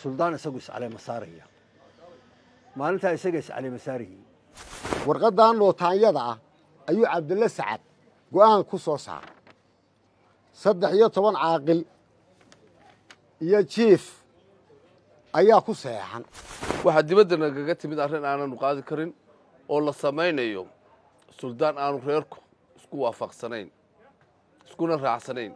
Suldaan isagu iscaleema saaraya maalintaa, isaga iscaleema saarayey. Warqaddan nootaanyada ah ayuu Cabdilla Sacad go'aan ku soo saaray. 13 caaqil iyo jiif ayaa ku seexan. Waxaa dibadda nagaga timid arrin aananu qaadi karin oo la samaynayo suldaan aanu reerku isku waafaqsanayn, iskuna raacsanayn,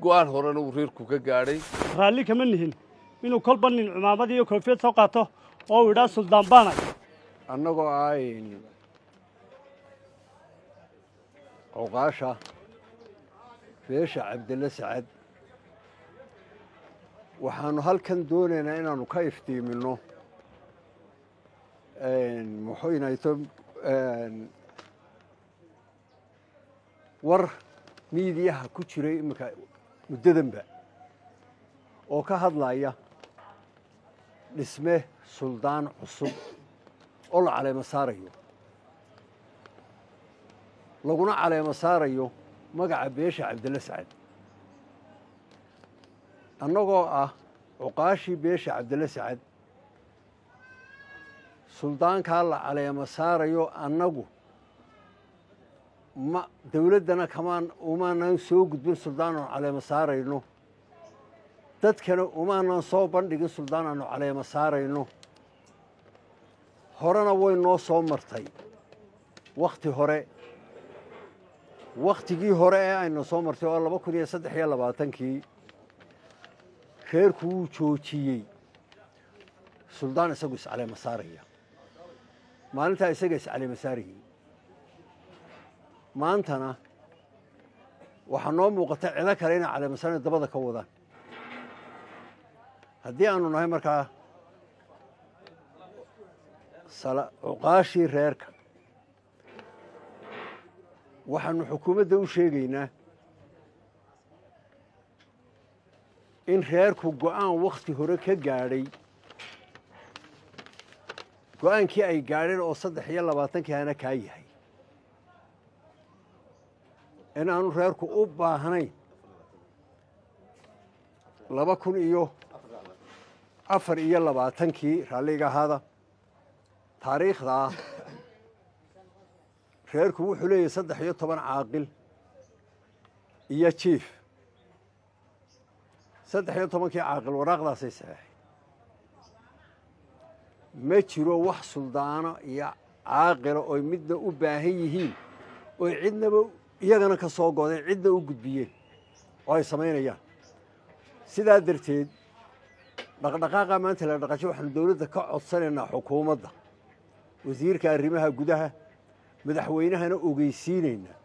go'aan horena uu reerku ka gaadhay. Raalli kama nihin inuu kolba nin cumaamad iyo koofiyad soo qaato oo uu idhaa suldaan baanay. Annagoo ah cuqaasha beesha Cabdille Sacad, waxaanu halkan doonaynaa inaanu ka iftiiminno muxuu inayto war miidiyaha ku jiray iminka muddadanba oo ka hadlaya dhisme suldaan cusub oo la caleemo saarayo, laguna caleemo saarayo magaca beesha Cabdille Sacad. Annagoo ah cuqaashii beesha Cabdille Sacad, suldaankaa la caleemo saarayo annagu ma dawladdana kamaan umaanan soo gudbin suldaan aanu caleemo saarayno, dadkana umaanan soo bandhigin suldaan aanu caleemo saarayno. Horena way noo soo martay wakhti hore, wakhtigii hore ee ayna soo martay oo 2023-kii, reerku wuu joojiyey suldaan isagu iscaleemo saaraya maalintaa, isaga iscaleemo saarayey. Maantana waxaa noo muuqata cido kale inay caleemo saarayo dabada ka wadaan. Haddii aanu nahay markaa cuqaashii reerka, waxaanu xukuumadda u sheegaynaa in reerku go'aan wakhti hore ka gaadhay, go'aankii ay gaadheen oo 23-kii ana kaa yahay, in aanu reerku u baahnayn 2024-kii. Raalliga ahaada, taariikhdaa reerku wuxuu leeyahay 13 caaqil iyo jiif. 13-kii caaqil waraaqdaasay saxeexay. Ma jiro wax suldaano iyo caaqila oy midna u baahan yihiin oy cidnaba iyagana ka soo godeen, cidna u gudbiyeen oo ay samaynayaan. Sidaa darteed dhaqdhaqaaqa maanta la dhaqasho, waxaanu dowladda ka codsanaynaa, xukuumadda, wasiirka arrimaha gudaha, madaxweynahana ogeysiinaynaa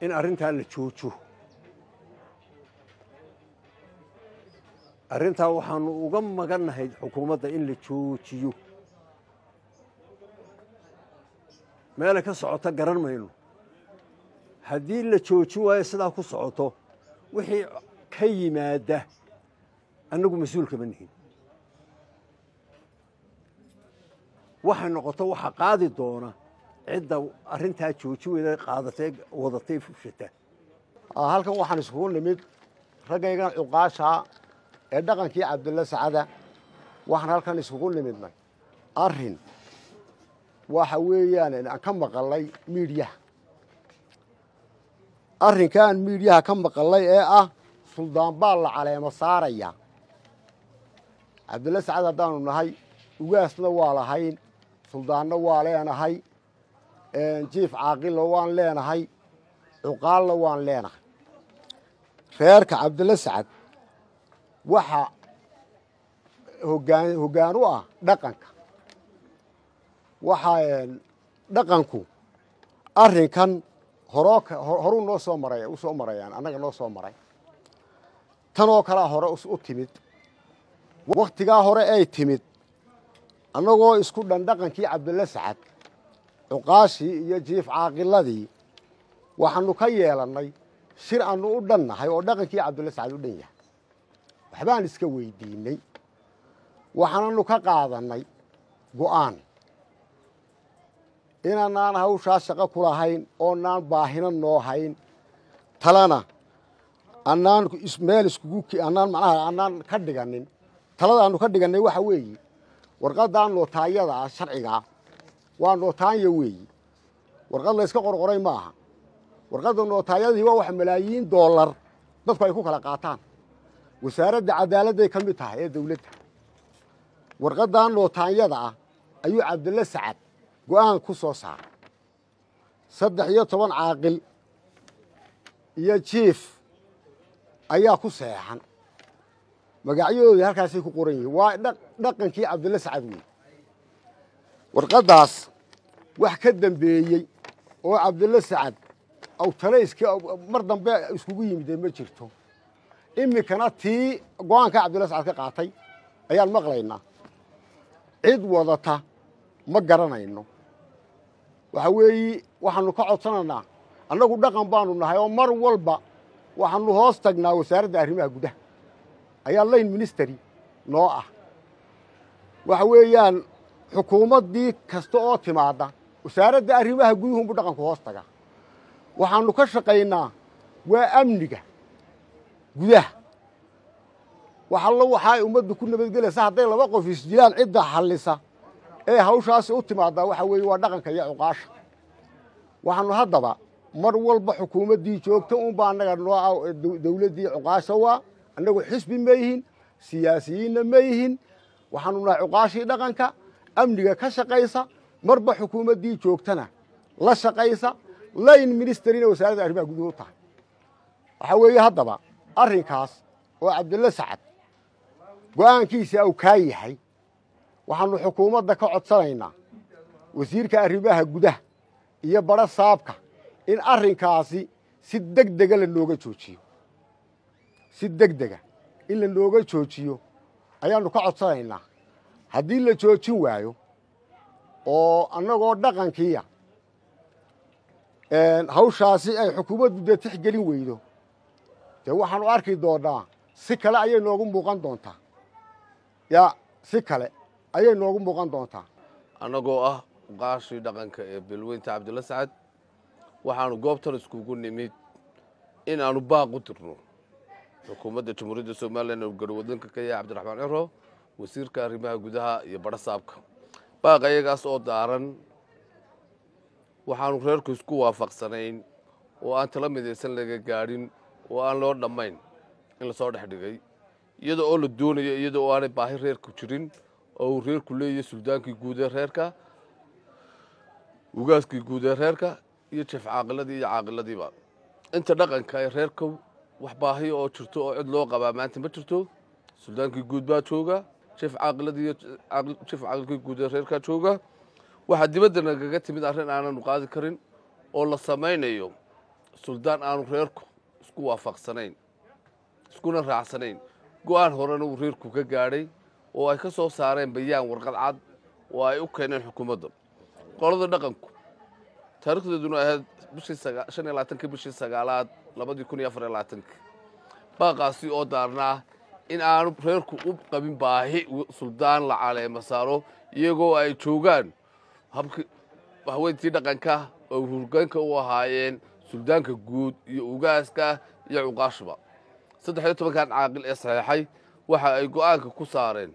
in arrintaa la joojo. Arrintaa waxaanu uga magannahay xukuumadda in la joojiyo. Meelay ka socoto garan mayno. Haddii la joojin waayo, sidaa ku socoto, wixii ka yimaada annagu mas-uul kama nihin. Waxay noqoto waxa qaadi doona cidda arrintaa joojin weyda, qaadatay, wadatay, fushata. Halkan waxaan iskugu nimid raggaygan cuqaashaa ee dhaqankii Cabdilla Sacada. Waxaan halkan iskugu nimidnay arrin waxa weeyaan aan ka maqalay miidhiyaha. Arrinkaan miidhiyaha ka maqalay ee ah suldaan baa la caleemo saaraya, Cabdilla Sacad haddaanu nahay, ugaasna waa lahayn, suldaanna waa leenahay, jiif caaqilna waan leenahay, cuqaalna waan leenahay. Reerka Cabdilla Sacad waxa hogaan hoggaan u ah dhaqanka. Waxaa dhaqanku arrinkan horoo horuu noo soo maray, u soo marayaan annaga noo soo maray. Tan oo kalea hore u timid. Wakhtigaa hore ay timid, annagoo isku dhan dhaqankii Cabdilla Sacad, cuqaashii iyo jiif caaqiladii, waxaanu ka yeelannay shir aanu u dhannahay oo dhaqankii Cabdilla Sacad u dhan yahay. Waxbaan iska weydiinay, waxaananu ka qaadannay go'aan inaanaan hawshaas shaqo ku lahayn, oonaan baahina noo hayn, talana annaan meel iskugu annaan macnaha annaan ka dhiganin. Taladaannu ka dhigannay waxa weeye, warqaddaa nootaayada sharcigaa waa nootaanya weeyi, warqad layska qorqoray ma aha. Warqadda nootaayadii waa wax malaayiin dollar dadku ay ku kala qaataan. Wasaaradda cadaaladday ka mid tahay ee dawladda. Warqaddaa nootaanyada ah ayuu Cabdilla Sacad go'aan ku soo saaray. 13 caaqil iyo jiif ayaa ku seexan, magacyadoodii halkaasay ku qoran yihiin. Waa dhaqankii Cabdilla Sacad wey. Warqaddaas wax ka dambeeyey oo Cabdilla Sacad aw talayskii mar dambe iskugu yimidee ma jirto. Iminkana tii go'aanka Cabdilla Sacad ka qaatay ayaan maqlaynaa, cid wadata ma garanayno. Waxa weeyi, waxaanu ka codsanaynaa, annagu dhaqan baanu nahay oo mar walba waxaanu hoos tagnaa wasaaradda arrimaha gudaha ayaa line ministry noo ah. Waxa weeyaan, xukuumaddii kasta oo timaadda wasaaradda arrimaha guduhunbu dhaqanku hoos tagaa. Waxaanu ka shaqaynaa waa amniga gudaha. Wax allo waxaa ummaddu ku nabadgelaysa hadday laba qof isdilaan, cidda xallisa ee hawshaasi u timaaddaa waxa weeye waa dhaqanka iyo cuqaasha. Waxaanu haddaba mar walba xukuumaddii joogta unbaa annaga noo dawladdii cuqaasha. Waa annagu xisbi ma yihin, siyaasiyiinna ma yihin, waxaanu nahay cuqaashii dhaqanka amniga ka shaqaysa, marba xukuumaddii joogtana la shaqaysa, line ministryna wasaaradda arrimaha guduhu u tahay. Waxaa weeye haddaba arrinkaas oo Cabdilla Sacad go'aankiisa uu kaa yahay, waxaanu xukuumadda ka codsanaynaa, wasiirka arrimaha gudaha iyo badho saabka, in arrinkaasi si deg dega la nooga joojiyo. Si deg dega in la nooga joojiyo ayaannu ka codsanaynaa. Haddii la joojin waayo oo annagoo dhaqankiiya hawshaasi ay xukuumaddu dee tixgelin weydo, dee waxaanu arki doonnaa si kale ayay noogu muuqan doontaa, ya si kale ayay noogu muuqan doontaa. Annagoo ah uqaashii dhaqanka ee beelweynta Cabdilla Sacad, waxaanu goobtan iskugu nimid in aanu baaq u dirno xukuumadda Jamhuuriyadda Somalilan oo garwaddanka ka yahay Cabdiraxmaan Ciro, wasiirka arrimaha gudaha iyo badho saabka. Baaq ayagaas oo daaran waxaanu reerku isku waafaqsanayn oo aan tala midaysan laga gaadhin oo aan loo dhammayn in lasoo dhex dhigay, iyada oo la doonayo, iyada oo aanay baahi reerku jirin oo uu reerku leeyahay suldaankii guud ee reerka, ugaaskii guud ee reerka iyo jiif caaqiladii iyo caaqiladiiba inta dhaqanka ee reerka. Wax baahiya oo jirto oo cid loo qabaa maanta ma jirto. Suldaankii guud baa jooga, jiif caaqiladii iyo jiif caaqilkii guud ee reerkaa jooga. Waxaa dibadda nagaga timid arrin aananu qaadi karin oo la samaynayo suldaan aanu reerku isku waafaqsanayn, iskuna raacsanayn, go'aan horena uu reerku ka gaadhay oo ay ka soo saareen bayaan warqad cad oo ay u keeneen xukuumadda qolada dhaqanku, taarikhdeeduna ahayd bishii 25-ka bishii sagaalaad 2024-ki. Baaqaasi oo daarnaa in aanu reerku u qabin baahi suldaan la caleema saaro, iyagoo ay joogaan habki haweentii dhaqanka oo hurgaanka u ahaayeen suldaanka guud iyo ugaaska iyo cuqaashuba. 13-kan caaqil ee saxeexay waxa ay go'aanka ku saareen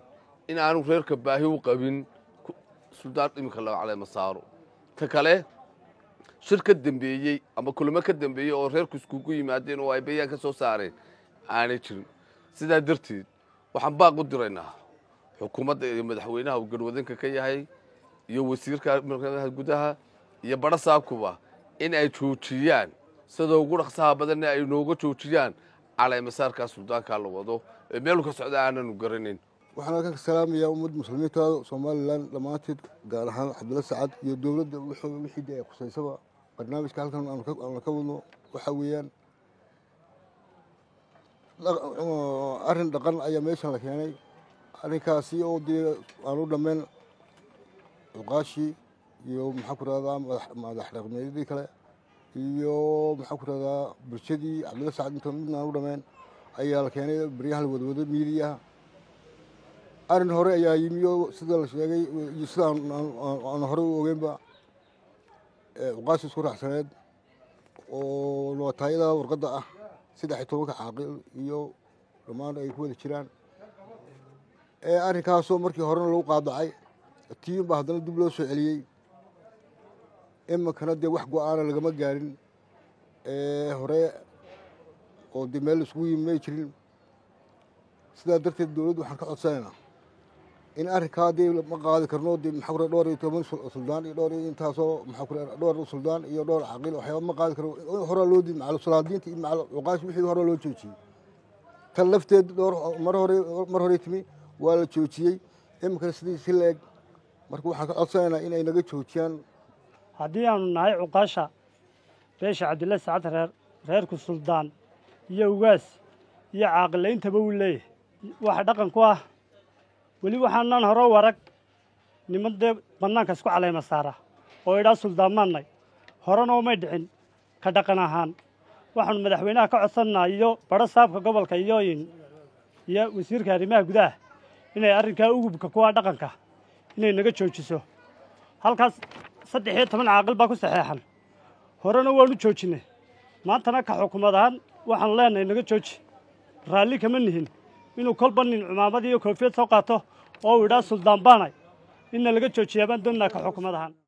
in aanu reerka baahi u qabin suldaan iminka la caleema saaro. Ta kale, shir ka dambeeyey ama kulamo ka dambeeyey oo reerku iskugu yimaadeen oo ay bayaan ka soo saareen aanay jirin. Sidaa darteed waxaan baaq u diraynaa xukuumadda iyo madaxweynaha uu garwadanka ka yahay iyo wasiirka arrimaha gudaha iyo badho saabkuba in ay joojiyaan sida ugu dhaqsaha badanna ay nooga joojiyaan caleemasaarkaa suldaankaa la wado ee meelu ka socda aananu garanayn. Waxaan halkan ka salaamayaa ummadda muslimiinta Somalilan dhammaanteed, gaar ahaan Cabdilla Sacad iyo dowladda wixii dee ay khusaysaba. Barnaamijka halkan aanu ka wadno waxa weeyaan arrin dhaqan ayaa meeshan la keenay, arrinkaasi oo dee aan u dhammayn cuqaashii iyo maxaa ku rahdaa madax dhaqameedyadii kale iyo maxaa ku rahdaa bulshadii Cabdilla Sacad inta midna aan u dhammayn ayaa la keenay baryahan la wadwado miidiyaha. Arrin hore ayaa yimi oo sida la sheegay iyo sida aan hore u ogeynba cuqaashi isku raacsaneed oo nootaayada warqadda ah 13-ka caaqil iyo dhammaan ay ku wada jiraan. Arrinkaasoo markii horena lagu qaadacay, tiinbaa haddana dib loo soo celiyey. Iminkana dee wax go-aana lagama gaarin hore oo dee meel laisugu yimi may jirin. Sidaa darteed dowladdu waxaan ka codsanaynaa in arrinkaa dee ma qaadi karno. Dee maxaa kure dhowr iyo toban suldaan iyo dhowr iyo intaasoo maxaa kure dhowr suldaan iyo dhowr caqiil waxyaaba ma qaadi karno. Horaa loo diiday macal sulaadiinta iyo macal cuqaash, wixii horaa loo joojiyey. Tan lafteed dhowr mar hore mar hore timi waa la joojiyey, iminkana sidii si la eg. Marka waxaan ka codsanaynaa inay naga joojiyaan. Haddii aanu nahay cuqaasha beesha Cabdilla Sacad, reerku suldaan iyo ugaas iyo caaqilayntaba uu leeyahay, waxa dhaqan ku ah. Weli waxaanan hore u arag niman dee bannaanka isku calayma saara oo idhaa suldaanmaannay, horena umay dhicin. Ka dhaqan ahaan waxaanu madaxweynaha ka codsannaa iyo badho saabka gobolka iyo wasiirka arrimaha gudaha inay arrinkaa ugubka kuwa dhaqanka inay naga joojiso. Halkaas 13 caaqil baa ku saxeexan. Horena waanu joojinnay, maantana ka xukumad ahaan waxaanu leenahay naga jooji. Raalli kama nihin inuu kolba nin cumaamad iyo koofiyad soo qaato oo uu idhaa suldaan baanay. Inna laga joojiyaa baan doonnaa ka xukumad ahaan.